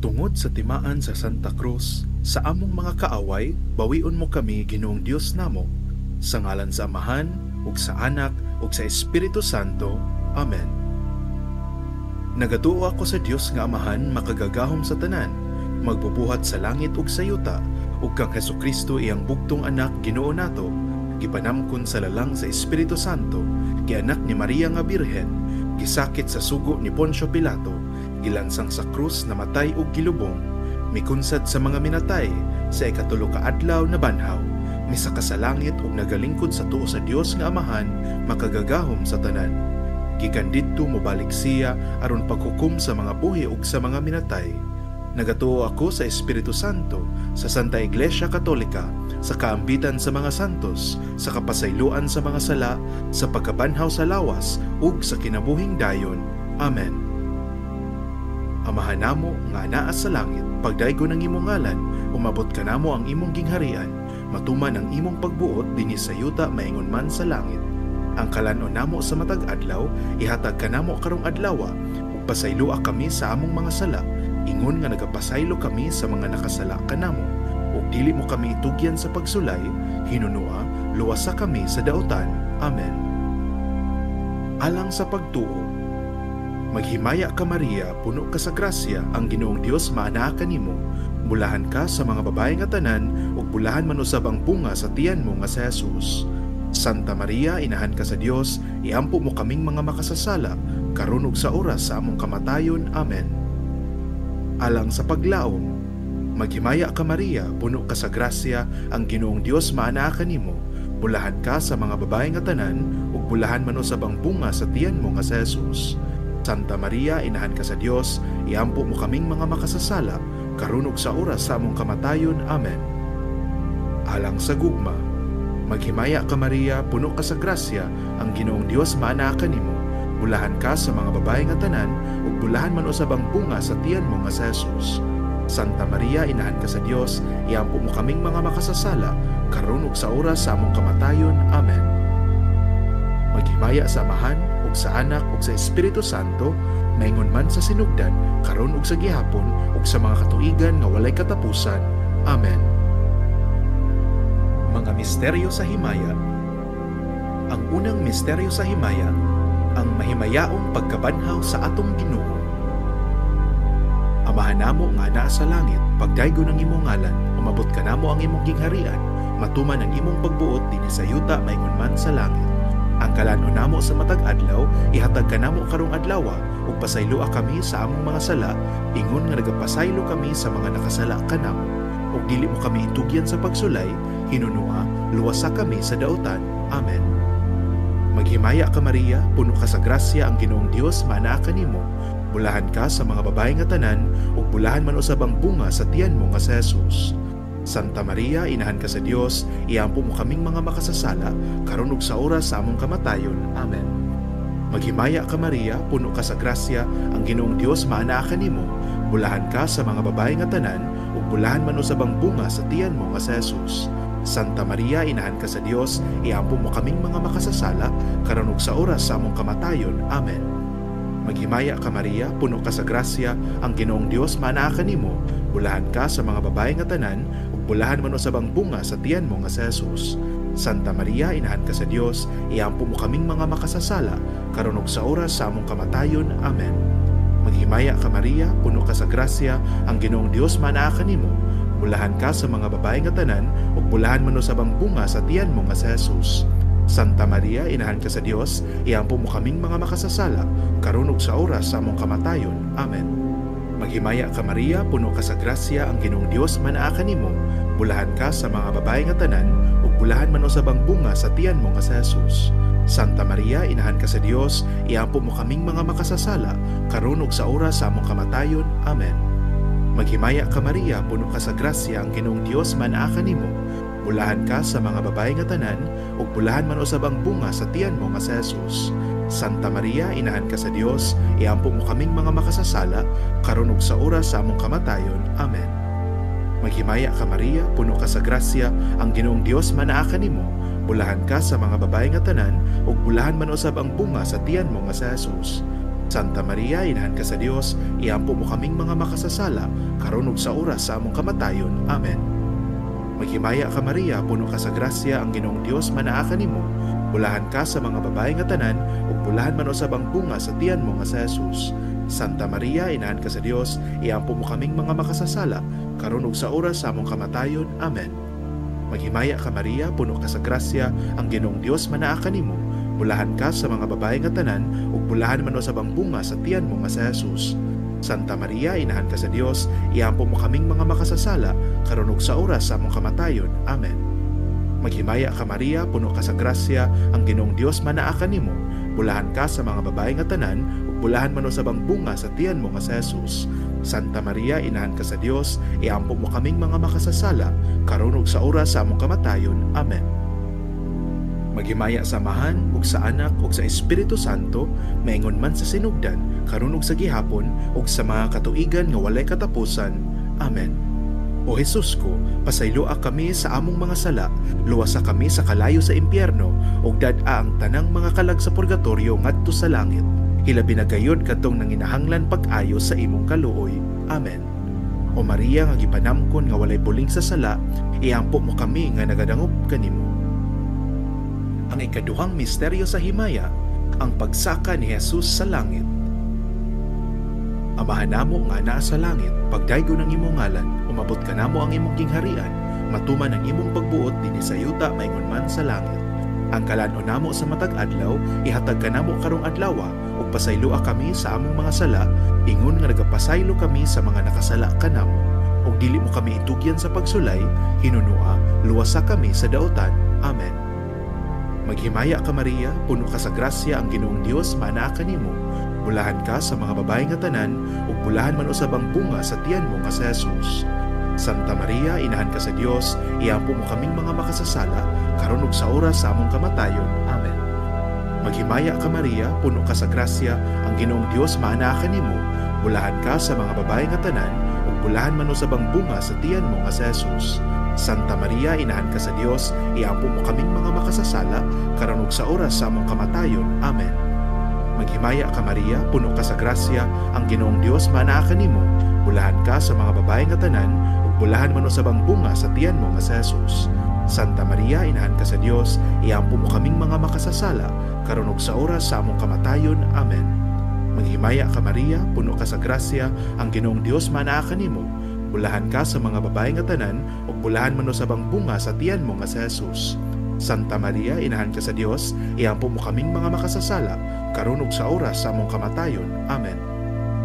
Tungod sa timaan sa Santa Cruz, sa among mga kaaway, bawion mo kami, Ginoong Dios namo. Sa ngalan sa Amahan, ug sa Anak, ug sa Espiritu Santo. Amen. Nagatuo ako sa Dios nga Amahan, makagagahom sa tanan, magbubuhat sa langit ug sa yuta, ug kang Hesukristo, iyang bugtong Anak, Ginoo nato, gipanamkon sa lalang sa Espiritu Santo, gianak ni Maria nga Birhen, gisakit sa sugo ni Poncio Pilato, gilansang sa krus, namatay ug gilubong, mikunsad sa mga minatay, sa ikatulo ka adlaw nabanhaw, misaka sa langit ug nagalingkod sa tuo sa Dios nga Amahan, makagagahom sa tanan. Gikan didto mobalik siya aron paghukom sa mga buhi ug sa mga minatay. Nagatuo ako sa Espiritu Santo, sa Santa Iglesia Katolika, sa kaambitan sa mga santos, sa kapasayloan sa mga sala, sa pagkabanhaw sa lawas, ug sa kinabuhing dayon. Amen. Amahan namo nga anaa sa langit, pagdaygon ang imong ngalan, umabot kanamo ang imong gingharian, matuman ang imong pagbuot dinhi sa yuta maingon man sa langit. Ang kalan-on namo sa matag adlaw ihatag kanamo karong adlawa, ug pasayloa kami sa among mga sala, ingon nga nagapasaylo kami sa mga nakasala kanamo. Ug dili mo kami itugyan sa pagsulay, hinunua luwasa kami sa dautan. Amen. Alang sa pagtuo. Maghimaya ka, Maria, puno ka sa grasya, ang Ginoong Dios maanaa kanimo. Bulahan ka sa mga babae nga tanan, ug bulahan man usab ang bunga sa tiyan mo nga si Jesus. Santa Maria, inahan ka sa Dios, iampo mo kaming mga makasasala, karon ug sa oras sa among kamatayon. Amen. Alang sa paglaom. Maghimaya ka, Maria, puno ka sa grasya, ang Ginoong Dios maanaa kanimo. Bulahan ka sa mga babae nga tanan, ug bulahan man usab ang bunga sa tiyan mo nga si Jesus. Santa Maria, inahan ka sa Dios, iampo mo kaming mga makasasala, karon ug sa oras sa among kamatayon. Amen. Alang sa gugma. Maghimaya ka, Maria, puno ka sa grasya, ang Ginoong Dios maanaa kanimo. Bulahan ka sa mga babae nga tanan, ug bulahan man usab ang bunga sa tiyan mo nga si Jesus. Santa Maria, inahan ka sa Dios, iampo mo kaming mga makasasala, karon ug sa oras sa among kamatayon. Amen. Maghimaya sa Amahan, ug sa Anak, ug sa Espiritu Santo, maingon man sa sinugdan, karon ug sa gihapon, ug sa mga katuigan nga walay katapusan. Amen. Mga misteryo sa himaya. Ang unang misteryo sa himaya, ang mahimayaong pagkabanhaw sa atong Ginoo. Amahan namo nga naa sa langit, pagdaygon ang imong ngalan, umabot kanamo ang imong gingharian, matuman ang imong pagbuot dinhi sa yuta maingon man sa langit. Ang kalan-on namo sa matag adlaw ihatag kanamo karong adlawa, ug pasayloa kami sa among mga sala, ingon nga nagapasaylo kami sa mga nakasala kanamo. Ug dili mo kami itugyan sa pagsulay, hinunua luwasa kami sa dautan. Amen. Maghimaya ka, Maria, puno ka sa grasya, ang Ginoong Dios maanaa kanimo. Bulahan ka sa mga babae nga tanan, ug bulahan man usab ang bunga sa tiyan mo nga si Jesus. Santa Maria, inahan ka sa Dios, iampo mo kaming mga makasasala, karon ug sa oras sa among kamatayon. Amen. Maghimaya ka, Maria, puno ka sa grasya, ang Ginoong Dios maanaa kanimo. Bulahan ka sa mga babae nga tanan, ug bulahan man usab ang bunga sa tiyan mo nga si Jesus. Santa Maria, inahan ka sa Dios, iampo mo kaming mga makasasala, karon ug sa oras sa among kamatayon. Amen. Maghimaya ka, Maria, puno ka sa grasya, ang Ginoong Dios maanaa kanimo. Bulahan ka sa mga babae nga tanan, ug bulahan man usab ang bunga sa tiyan mo nga si Jesus. Santa Maria, inahan ka sa Dios, iampo mo kaming mga makasasala, karon ug sa oras sa among kamatayon. Amen. Maghimaya ka, Maria, puno ka sa grasya, ang Ginoong Dios maanaa kanimo. Bulahan ka sa mga babae nga tanan, ug bulahan man usab ang bunga sa tiyan mo nga si Jesus. Santa Maria, inahan ka sa Dios, iampo mo kaming mga makasasala, karon ug sa oras sa among kamatayon. Amen. Maghimaya ka, Maria, puno ka sa grasya, ang Ginoong Dios maanaa kanimo. Bulahan ka sa mga babae nga tanan, ug bulahan man usab ang bunga sa tiyan mo nga si Jesus. Santa Maria, inahan ka sa Dios, iampo mo kaming mga makasasala, karon ug sa oras sa among kamatayon. Amen. Maghimaya ka, Maria, puno ka sa grasya, ang Ginoong Dios maanaa kanimo. Bulahan ka sa mga babae nga tanan, ug bulahan man usab ang bunga sa tiyan mo nga si Jesus. Santa Maria, inahan ka sa Dios, iampo mo kaming mga makasasala, karon ug sa oras sa among kamatayon. Amen. Maghimaya ka, Maria, puno ka sa grasya, ang Ginoong Dios maanaa kanimo. Bulahan ka sa mga babae nga tanan, ug bulahan man usab ang bunga sa tiyan mo nga si Jesus. Santa Maria, inahan ka sa Dios, iampo mo kaming mga makasasala, karon ug sa oras sa among kamatayon. Amen. Maghimaya ka Maria, puno ka sa grasya, ang Ginoong Dios manaa kanimo. Bulahan ka sa mga babae nga tanan, ug bulahan man usab ang bunga sa tiyan mo nga si Jesus. Santa Maria, inahan ka sa Dios, iampo mo kaming mga makasasala, karon ug sa oras sa among kamatayon. Amen. Maghimaya ka Maria, puno ka sa grasya, ang Ginoong Dios manaa kanimo. Bulahan ka sa mga babae nga tanan, ug bulahan man usab ang bunga sa tiyan mo nga si Jesus. Santa Maria, inahan ka sa Dios, iampo mo kaming mga makasasala, karon ug sa oras sa among kamatayon. Amen. Maghimaya ka Maria, puno ka sa grasya, ang Ginoong Dios manaa kanimo. Bulahan ka sa mga babae nga tanan, ug bulahan man usab ang bunga sa tiyan mo nga si Jesus. Santa Maria, inahan ka sa Dios, iampo mo kaming mga makasasala, karon ug sa oras sa among kamatayon. Amen. Maghimaya sa Amahan, ug sa Anak, ug sa Espiritu Santo, maingon man sa sinugdan, karon ug sa gihapon, ug sa mga katuigan nga walay katapusan. Amen. O Jesus ko, pasayloa kami sa among mga sala, luwasa kami sa kalayo sa impyerno, ug dad-a ang tanang mga kalag sa purgatorio ngadto sa langit. Hilabi na gayud kadtong nanginahanglan pag-ayo sa imong kaluoy. Amen. O Maria nga gipanamkon nga walay buling sa sala, iampo mo kami nga nagadangop kanimo. Ang ikaduhang misteryo sa himaya, ang pagsaka ni Jesus sa langit. Amahan namo nga naa sa langit, pagdaygon ang imong ngalan, umabot kanamo ang imong gingharian, matuman ang imong pagbuot dinhi sa yuta maingon man sa langit. Ang kalan-on namo sa matag adlaw, ihatag kanamo karong adlawa, ug pasayloa kami sa among mga sala, ingon nga nagapasaylo kami sa mga nakasala kanamo. Ug dili mo kami itugyan sa pagsulay, hinunua, luwasa kami sa daotan. Amen. Maghimaya ka Maria, puno ka sa grasya, ang Ginoong Dios manaa kanimo. Bulahan ka sa mga babae nga tanan, ug bulahan man usab ang bunga sa tiyan mo nga si Jesus. Santa Maria, inahan ka sa Dios, iampo mo kaming mga makasasala, karon ug sa oras sa among kamatayon. Amen. Maghimaya ka Maria, puno ka sa grasya, ang Ginoong Dios maanaa kanimo. Bulahan ka sa mga babae nga tanan, ug bulahan man usab ang bunga sa tiyan mo nga si Jesus. Santa Maria, inahan ka sa Dios, iampo mo kaming mga makasasala, karon ug sa oras sa among kamatayon. Amen. Maghimaya ka Maria, puno ka sa grasya, ang Ginoong Dios maanaa kanimo. Bulahan ka sa mga babae nga tanan, ug bulahan man usab ang bunga sa tiyan mo nga si Jesus. Santa Maria, inahan ka sa Dios, iampo mo kaming mga makasasala, karon ug sa oras sa among kamatayon. Amen. Maghimaya ka Maria, puno ka sa grasya, ang Ginoong Dios maanaa kanimo. Bulahan ka sa mga babae nga tanan, ug bulahan man usab ang bunga sa tiyan mo nga si Jesus. Santa Maria, inahan ka sa Dios, iampo mo kaming mga makasasala, karon ug sa oras sa among kamatayon. Amen.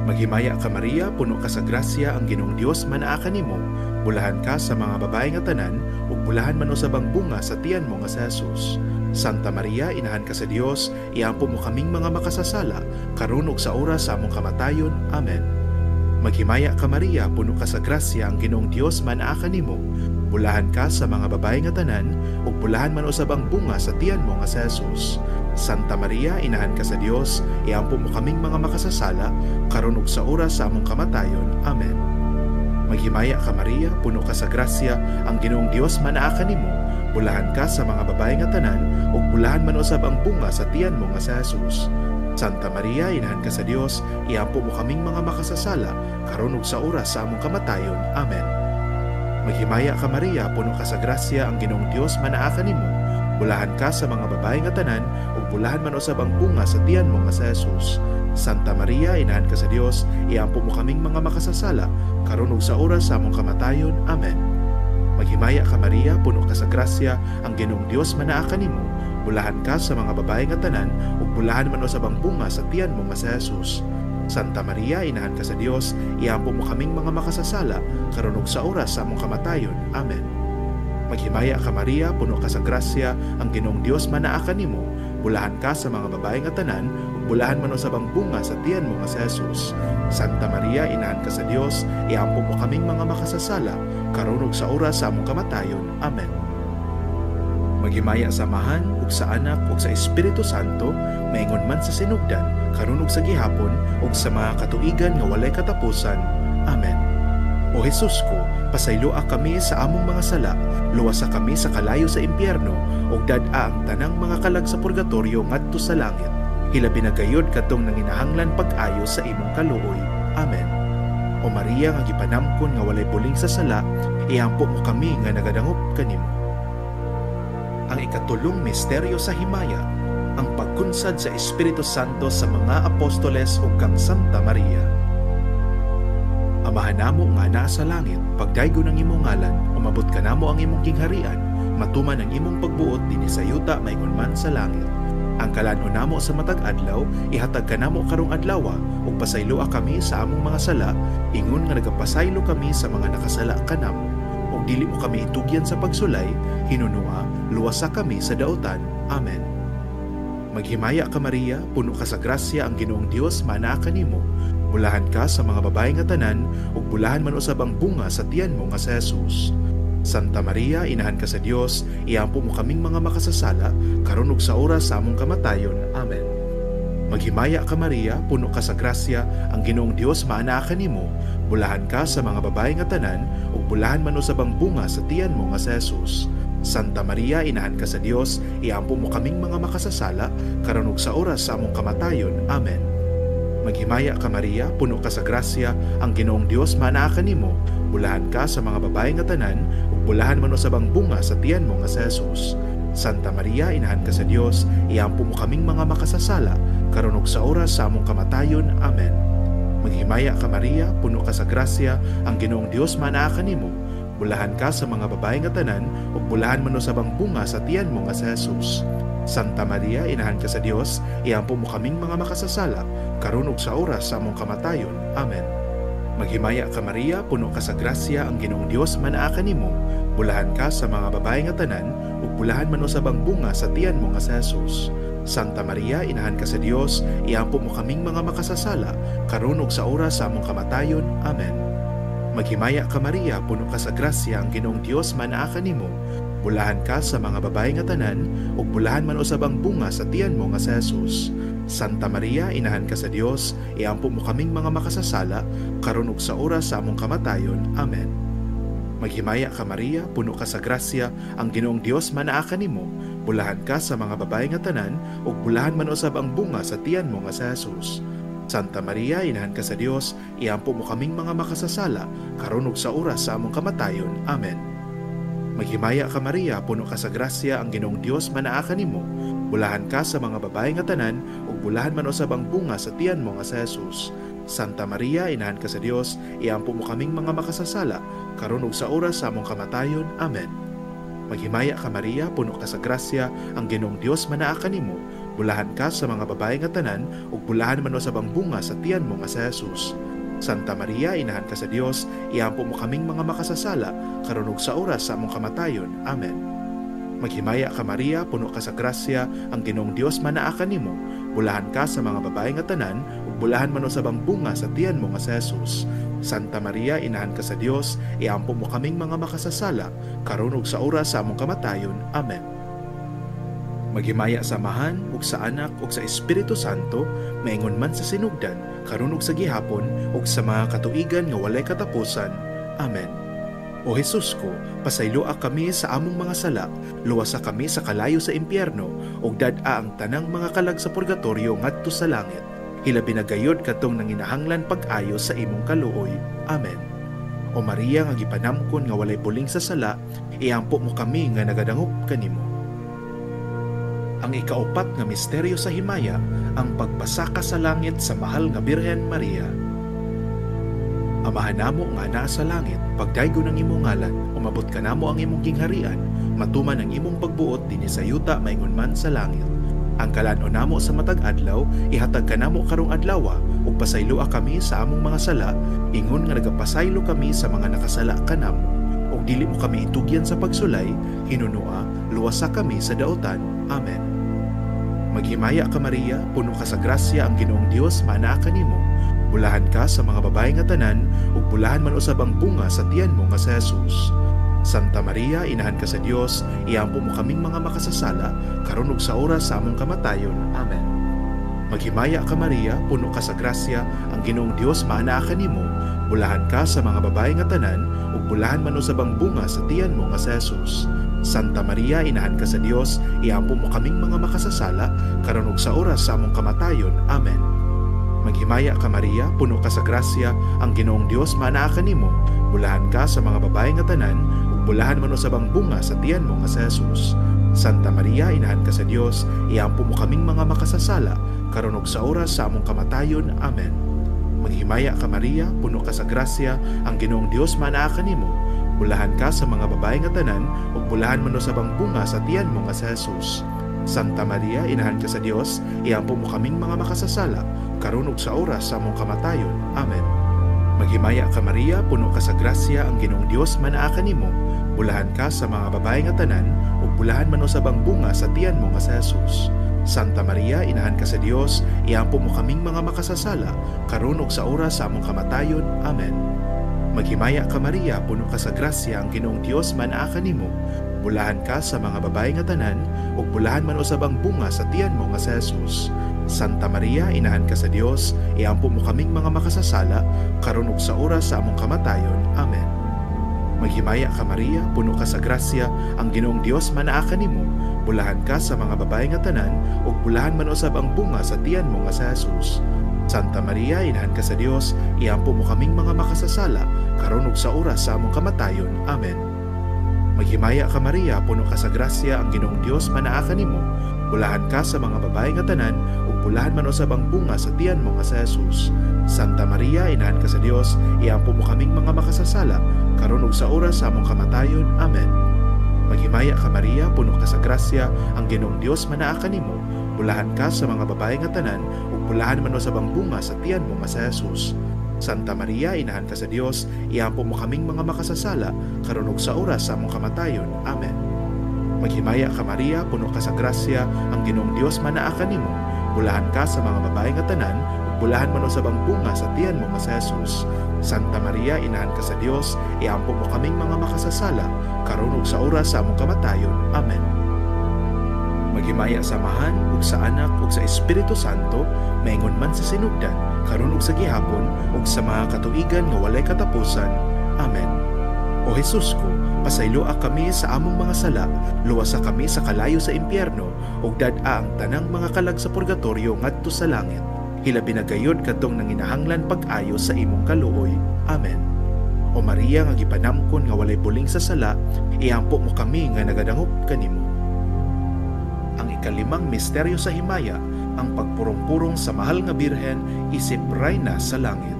Maghimaya ka Maria, puno ka sa grasya, ang Ginoong Dios manaa kanimo. Bulahan ka sa mga babae nga tanan, ug bulahan man usab ang bunga sa tiyan mo nga si Jesus. Santa Maria, inahan ka sa Dios, iampo mo kaming mga makasasala, karon ug sa oras sa among kamatayon. Amen. Maghimaya ka Maria, puno ka sa grasya, ang Ginoong Dios manaa kanimo. Bulahan ka sa mga babae nga tanan, ug bulahan man usab ang bunga sa tiyan mo nga si Jesus. Santa Maria, inahan ka sa Dios, iampo mo kaming mga makasasala, karon ug sa oras sa among kamatayon. Amen. Maghimaya ka Maria, puno ka sa grasya, ang Ginoong Dios manaa kanimo. Bulahan ka sa mga babae nga tanan, ug bulahan man usab ang bunga sa tiyan mo nga si Jesus. Santa Maria, inahan ka sa Dios, iampo mo kaming mga makasasala, karon ug sa oras sa among kamatayon. Amen. Maghimaya ka Maria, puno ka sa grasya, ang Ginoong Dios manaa kanimo. Bulahan ka sa mga babae nga tanan, ug bulahan man usab ang bunga sa tiyan mo nga si Jesus. Santa Maria, inahan ka sa Dios, iampo mo kaming mga makasasala, karon ug sa oras sa among kamatayon. Amen. Maghimaya ka Maria, puno ka sa grasya, ang Ginoong Dios manaa kanimo. Bulahan ka sa mga babae nga tanan, ug bulahan man usab ang bunga sa tiyan mo nga si Jesus. Santa Maria, inahan ka sa Dios, iampo mo kaming mga makasasala, karon ug sa oras sa among kamatayon. Amen. Maghimaya ka Maria, puno ka sa grasya, ang Ginoong Dios manaa kanimo. Bulahan ka sa mga babae nga tanan, ug bulahan man usab ang bunga sa tiyan mo nga si Jesus. Santa Maria, inahan ka sa Dios, iampo mo kaming mga makasasala, karon ug sa oras sa among kamatayon. Amen. Maghimaya sa Amahan, ug sa Anak, ug sa Espiritu Santo, maingon man sa sinugdan, karon ug sa gihapon, ug sa mga katuigan nga walay katapusan. Amen. O Jesus ko, pasayloa kami sa among mga sala, luwasa kami sa kalayo sa impyerno, ug dad-a ang tanang mga kalag sa purgatorio ngadto sa langit. Hilabi na gayod katong nanginahanglan pag-ayo sa imong kaluoy. Amen. O Maria nga gipanamkon nga walay buling sa sala, iampo mo kami nga nagadangop kanimo. Ang ikatulong misteryo sa himaya, ang pagkunsad sa Espiritu Santo sa mga apostoles ug kang Santa Maria. Amahan namo nga naa sa langit, pagdaygon ang imong ngalan, umabot kanamo ang imong gingharian, matuman ang imong pagbuot dinhi sa yuta maingon man sa langit. Ang kalan-on namo sa matag adlaw, ihatag kanamo karong adlawa, ug pasayloa kami sa among mga sala, ingon nga nagapasaylo kami sa mga nakasala kanamo. Ug dili mo kami itugyan sa pagsulay, hinunua, luwasa kami sa dautan. Amen. Maghimaya ka Maria, puno ka sa grasya, ang Ginoong Dios maanaa kanimo. Bulahan ka sa mga babae nga tanan, ug bulahan man usab ang bunga sa tiyan mo nga si Jesus. Santa Maria, inahan ka sa Dios, iampo mo kaming mga makasasala, karon ug sa oras sa among kamatayon. Amen. Maghimaya ka Maria, puno ka sa grasya, ang Ginoong Dios maanaa kanimo. Bulahan ka sa mga babae nga tanan, ug bulahan man usab ang bunga sa tiyan mo nga si Jesus. Santa Maria, inahan ka sa Dios, iampo mo kaming mga makasasala, karon ug sa oras sa among kamatayon. Amen. Maghimaya ka Maria, puno ka sa grasya, ang Ginoong Dios maanaa kanimo. Bulahan ka sa mga babae nga tanan, ug bulahan man usab ang bunga sa tiyan mo nga si Jesus. Santa Maria, inahan ka sa Dios, iampo mo kaming mga makasasala, karon ug sa oras sa among kamatayon. Amen. Maghimaya ka Maria, puno ka sa grasya, ang Ginoong Dios maanaa kanimo. Bulahan ka sa mga babae nga tanan, ug bulahan man usab ang bunga sa tiyan mo nga si Jesus. Santa Maria, inahan ka sa Dios, iampo mo kaming mga makasasala, karon ug sa oras sa among kamatayon. Amen. Maghimaya ka Maria, puno ka sa grasya, ang Ginoong Dios maanaa kanimo. Bulahan ka sa mga babae nga tanan, ug bulahan man usab ang bunga sa tiyan mo nga si Jesus. Santa Maria, inahan ka sa Dios, iampo mo kaming mga makasasala, karon ug sa oras sa among kamatayon. Amen. Maghimaya ka Maria, puno ka sa grasya, ang Ginoong Dios maanaa kanimo. Bulahan ka sa mga babae nga tanan, ug bulahan man usab ang bunga sa tiyan mo nga si Jesus. Santa Maria, inahan ka sa Dios, iampo mo kaming mga makasasala, karon ug sa oras sa among kamatayon. Amen. Maghimaya ka Maria, puno ka sa grasya, ang Ginoong Dios maanaa kanimo. Bulahan ka sa mga babae nga tanan, ug bulahan man usab ang bunga sa tiyan mo nga si Jesus. Santa Maria, inahan ka sa Dios, iampo mo kaming mga makasasala, karon ug sa oras sa among kamatayon. Amen. Maghimaya ka Maria, puno ka sa grasya, ang Ginoong Dios maanaa kanimo. Bulahan ka sa mga babae nga tanan, ug bulahan man usab ang bunga sa tiyan mo nga si Jesus. Santa Maria, inahan ka sa Dios, iampo mo kaming mga makasasala, karon ug sa oras sa among kamatayon. Amen. Maghimaya ka Maria, puno ka sa grasya, ang Ginoong Dios maanaa kanimo. Bulahan ka sa mga babae nga tanan, ug bulahan man usab ang bunga sa tiyan mo nga si Jesus. Santa Maria, inahan ka sa Dios, iampo mo kaming mga makasasala, karon ug sa oras sa among kamatayon. Amen. Maghimaya ka Maria, puno ka sa grasya, ang Ginoong Dios maanaa kanimo. Bulahan ka sa mga babae nga tanan, ug bulahan man usab ang bunga sa tiyan mo nga si Jesus. Santa Maria, inahan ka sa Dios, iampo mo kaming mga makasasala, karon ug sa oras sa among kamatayon. Amen. Maghimaya sa Amahan, ug sa Anak, ug sa Espiritu Santo, maingon man sa sinugdan, karon ug sa gihapon, ug sa mga katuigan nga walay katapusan. Amen. O Jesus ko, pasayloa kami sa among mga sala, luwasa kami sa kalayo sa impyerno, ug dad-a ang tanang mga kalag sa purgatorio ngadto sa langit. Hilabi na gayod katong nanginahanglan pag-ayo sa imong kaluoy. Amen. O Maria nga gipanamkon nga walay buling sa sala, iampo mo kami nga nagadangop kanimo. Ang ikaupat nga misteryo sa himaya, ang pagpasaka sa langit sa mahal nga Birhen Maria. Amahan namo nga naa sa langit, pagdaygon ang imong ngalan, umabot kanamo ang imong gingharian, matuman ang imong pagbuot dinhi sa yuta maingon man sa langit. Ang kalan-on namo sa matag adlaw, ihatag kanamo karong adlawa, ug pasayloa kami sa among mga sala, ingon nga nagapasaylo kami sa mga nakasala kanamo. Ug dili mo kami itugyan sa pagsulay, hinunua, luwasa kami sa dautan. Amen. Maghimaya ka Maria, puno ka sa grasya, ang Ginoong Dios maanaa kanimo. Bulahan ka sa mga babae nga tanan, ug bulahan man usab ang bunga sa tiyan mo nga si Jesus. Santa Maria, inahan ka sa Dios, iampo mo kaming mga makasasala, karon ug sa oras sa among kamatayon. Amen. Maghimaya ka Maria, puno ka sa grasya, ang Ginoong Dios maanaa kanimo. Bulahan ka sa mga babae nga tanan, ug bulahan man usab ang bunga sa tiyan mo nga si Jesus. Santa Maria, inahan ka sa Dios, iampo mo kaming mga makasasala, karon ug sa oras sa among kamatayon. Amen. Maghimaya ka Maria, puno ka sa grasya, ang Ginoong Dios manaa kanimo, bulahan ka sa mga babae nga tanan, ug bulahan man usab ang bunga sa tiyan mo nga si Jesus. Santa Maria, inahan ka sa Dios, iampo mo kaming mga makasasala, karon ug sa oras sa among kamatayon. Amen. Maghimaya ka Maria, puno ka sa grasya, ang Ginoong Dios manaa kanimo, bulahan ka sa mga babae nga tanan, ug bulahan man usab ang bunga sa tiyan mo nga si Jesus. Santa Maria, inahan ka sa Dios, iampo mo kaming mga makasasala, karon ug sa oras sa among kamatayon. Amen. Maghimaya ka Maria, puno ka sa grasya, ang Ginoong Dios manaa kanimo, bulahan ka sa mga babae nga tanan, ug bulahan man usab ang bunga sa tiyan mo nga si Jesus. Santa Maria, inahan ka sa Dios, iampo mo kaming mga makasasala, karon ug sa oras sa among kamatayon. Amen. Maghimaya ka Maria, puno ka sa grasya, ang Ginoong Dios manaa kanimo, bulahan ka sa mga babae nga tanan, ug bulahan man usab ang bunga sa tiyan mo nga si Jesus. Santa Maria, inahan ka sa Dios, iampo mo kaming mga makasasala, karon ug sa oras sa among kamatayon. Amen. Maghimaya ka Maria, puno ka sa grasya, ang Ginoong Dios manaa kanimo, bulahan ka sa mga babae nga tanan, ug bulahan man usab ang bunga sa tiyan mo nga si Jesus. Santa Maria, inahan ka sa Dios, iampo mo kaming mga makasasala, karon ug sa oras sa among kamatayon. Amen. Maghimaya ka Maria, puno ka sa grasya, ang Ginoong Dios manaa kanimo, bulahan ka sa mga babae nga tanan, ug bulahan man usab ang bunga sa tiyan mo nga si Jesus. Santa Maria, inahan ka sa Dios, iampo mo kaming mga makasasala, karon ug sa oras sa among kamatayon. Amen. Maghimaya ka Maria, puno ka sa grasya, ang Ginoong Dios manaa kanimo, bulahan ka sa mga babae nga tanan, ug bulahan man usab ang bunga sa tiyan mo nga si Jesus. Santa Maria, inahan ka sa Dios, iampo mo kaming mga makasasala, karon ug sa oras sa among kamatayon. Amen. Maghimaya ka Maria, puno ka sa grasya, ang Ginoong Dios manaa kanimo, bulahan ka sa mga babae nga tanan, ug bulahan man usab ang bunga sa tiyan mo nga si Jesus. Santa Maria, inahan ka sa Dios, iampo mo kaming mga makasasala, karon ug sa oras sa among kamatayon. Amen. Maghimaya sa Amahan ug sa Anak ug sa Espiritu Santo, maingon man sa sinugdan, karon ug sa gihapon ug sa mga katuigan nga walay katapusan. Amen. O Jesus ko, pasayloa kami sa among mga sala, luwasa kami sa kalayo sa impyerno, ug dad-a ang tanang mga kalag sa purgatorio ngadto sa langit. Hilabi na gayud kadtong nanginahanglan pag-ayo sa imong kaluoy. Amen. O Maria nga gipanamkon nga walay buling sa sala, iampo mo kami nga nagadangop kanimo. Ang ikalimang misteryo sa himaya, ang pagpurong-purong sa mahal nga Birhen isip rayna sa langit.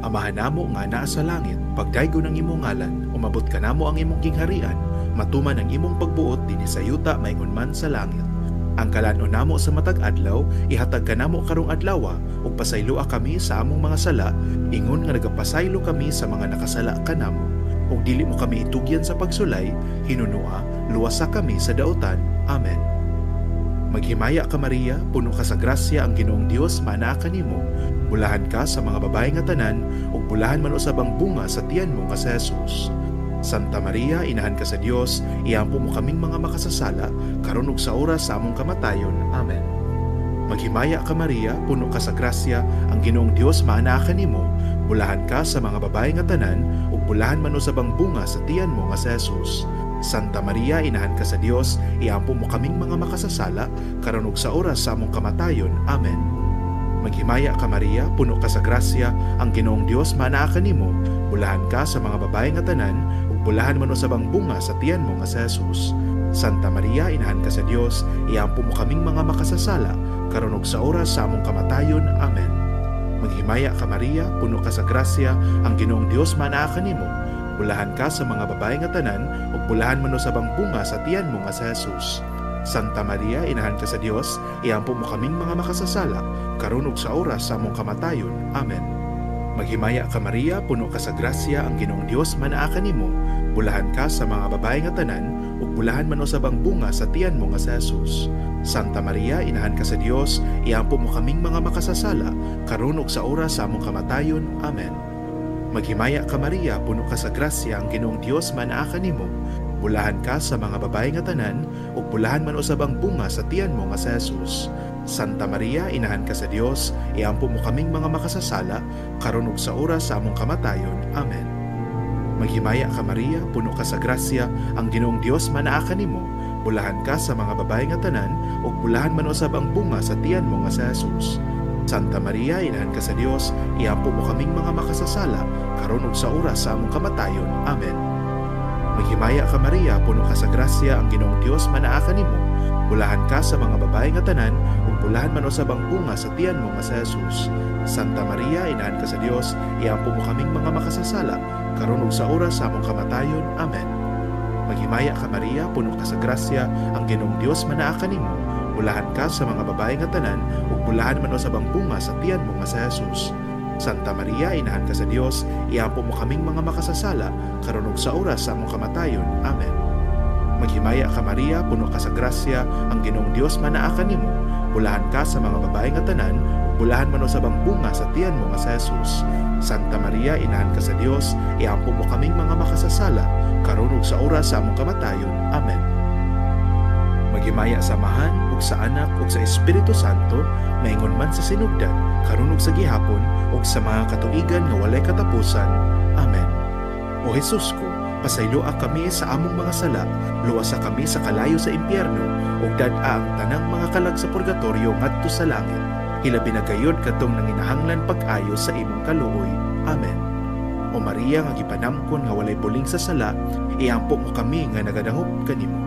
Amahan namo nga naa sa langit, pagdaygon ang imong ngalan, umabot kanamo ang imong gingharian, matuman ang imong pagbuot dinhi sa yuta maingon man sa langit. Ang kalan-on namo sa matag adlaw, ihatag kanamo karong adlawa, ug pasayloa kami sa among mga sala, ingon nga nagapasaylo kami sa mga nakasala kanamo. Ug dili mo kami itugyan sa pagsulay, hinunua, luwasa kami sa dautan. Amen. Maghimaya ka Maria, puno ka sa grasya, ang Ginoong Dios manaa kanimo. Bulahan ka sa mga babae nga tanan, ug bulahan man usab ang bunga sa tiyan mo nga si Jesus. Santa Maria, inahan ka sa Dios, iampo mo kaming mga makasasala, karon ug sa oras sa among kamatayon. Amen. Maghimaya ka Maria, puno ka sa grasya, ang Ginoong Dios maanaa kanimo. Bulahan ka sa mga babae nga tanan, ug bulahan man usab ang bunga sa tiyan mo nga si Jesus. Santa Maria, inahan ka sa Dios, iampo mo kaming mga makasasala, karon ug sa oras sa among kamatayon. Amen. Maghimaya ka Maria, puno ka sa grasya, ang Ginoong Dios maanaa kanimo. Bulahan ka sa mga babae nga tanan, ug bulahan man usab ang bunga sa tiyan mo nga si Jesus. Santa Maria, inahan ka sa Dios, iampo mo kaming mga makasasala, karon ug sa oras sa among kamatayon. Amen. Maghimaya ka Maria, puno ka sa grasya, ang Ginoong Dios maanaa kanimo. Bulahan ka sa mga babae nga tanan, ug bulahan man usab ang bunga sa tiyan mo nga si Jesus. Santa Maria, inahan ka sa Dios, iampo mo kaming mga makasasala, karon ug sa oras sa among kamatayon. Amen. Maghimaya ka Maria, puno ka sa grasya, ang Ginoong Dios manaa kanimo. Bulahan ka sa mga babae nga tanan, ug bulahan man usab ang bunga sa tiyan mo nga si Jesus. Santa Maria, inahan ka sa Dios, iampo mo kaming mga makasasala, karon ug sa oras sa among kamatayon. Amen. Maghimaya ka Maria, puno ka sa grasya, ang Ginoong Dios manaa kanimo. Bulahan ka sa mga babae nga tanan, ug bulahan man usab ang bunga sa tiyan mo nga si Jesus. Santa Maria, inahan ka sa Dios, iampo mo kaming mga makasasala, karon ug sa oras sa among kamatayon. Amen. Maghimaya ka Maria, puno ka sa grasya, ang Ginoong Dios manaa kanimo. Bulahan ka sa mga babae nga tanan, ug bulahan man usab ang bunga sa tiyan mo nga si Jesus. Santa Maria, inahan ka sa Dios, iampo mo kaming mga makasasala, karon ug sa oras sa among kamatayon. Amen. Maghimaya ka Maria, puno ka sa grasya, ang Ginoong Dios manaa kanimo. Bulahan ka sa mga babae nga tanan, ug bulahan man usab ang bunga sa tiyan mo nga si Jesus. Santa Maria, inahan ka sa Dios, iampo mo kaming mga makasasala, karon ug sa oras sa among kamatayon. Amen. Maghimaya ka Maria, puno ka sa grasya, ang Ginoong Dios manaa kanimo. Bulahan ka sa mga babae nga tanan, ug bulahan man usab ang bunga sa tiyan mo nga si Jesus. Santa Maria, inahan ka sa Dios, iampo mo kaming mga makasasala, karon ug sa oras sa among kamatayon. Amen. Maghimaya ka Maria, puno ka sa grasya, ang Ginoong Dios manaa kanimo. Bulahan ka sa mga babae nga tanan, ug bulahan man usab ang bunga sa tiyan mo nga si Jesus. Santa Maria, inahan ka sa Dios, iampo mo kaming mga makasasala, karon ug sa oras sa among kamatayon. Amen. Maghimaya sa Amahan, ug sa Anak, ug sa Espiritu Santo, maingon man sa sinugdan, karon ug sa gihapon, ug sa mga katuigan nga walay katapusan. Amen. O Jesus ko, pasayloa kami sa among mga sala, luwasa kami sa kalayo sa impyerno, ug dad-a ang tanang mga kalag sa purgatorio ngadto sa langit. Hilabi na gayod katong nanginahanglan pag-ayo sa imong kaluoy. Amen. O Maria nga gipanamkon nga walay buling sa sala, iampo mo kami nga nagadangop kanimo.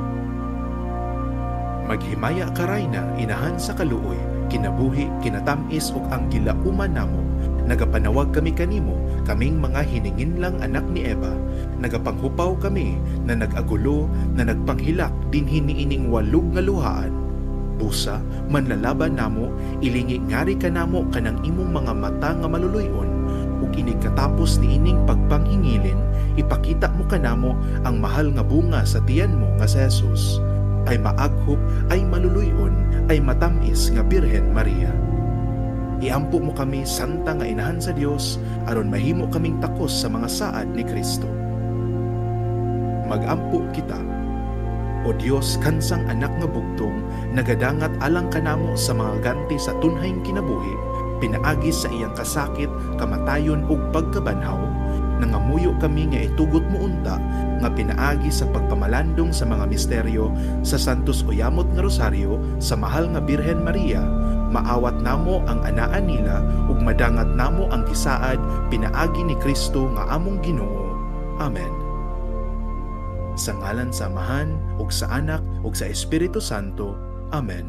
Maghimaya ka Rayna, inahan sa kaluoy, kinabuhi, kinatamis ug ang gilauman namo. Nagapanawag kami kanimo, kaming mga hininginlang anak ni Eva. Nagapanghupaw kami na nag-agulo, na nagpanghilak dinhi niining walog nga luhaan. Busa, manlalaban namo, ilingi ngari kanamo kanang imong mga mata nga maluluy-on, ug inig katapos niining pagpanghingilin, ipakita mo kanamo ang mahal nga bunga sa tiyan mo nga si Jesus. Ay maaghop, ay maluluy-on, ay matamis nga Birhen Maria. Iampo mo kami, Santa nga Inahan sa Dios, aron mahimo kaming takos sa mga saad ni Kristo. Magampo kita. O Dios, kansang anak nga bugtong, nagadangat alang kanamo sa mga ganti sa tunhayng kinabuhi, pinaagi sa iyang kasakit, kamatayon ug pagkabanhaw, nangamuyo kami nga itugot mo unta nga pinaagi sa pagpamalandong sa mga misteryo sa Santos Uyamot nga Rosaryo sa mahal nga Birhen Maria, maawat namo ang anaan nila ug madangat namo ang gisaad pinaagi ni Kristo nga among Ginoo. Amen. Sa ngalan sa Amahan ug sa Anak ug sa Espiritu Santo. Amen.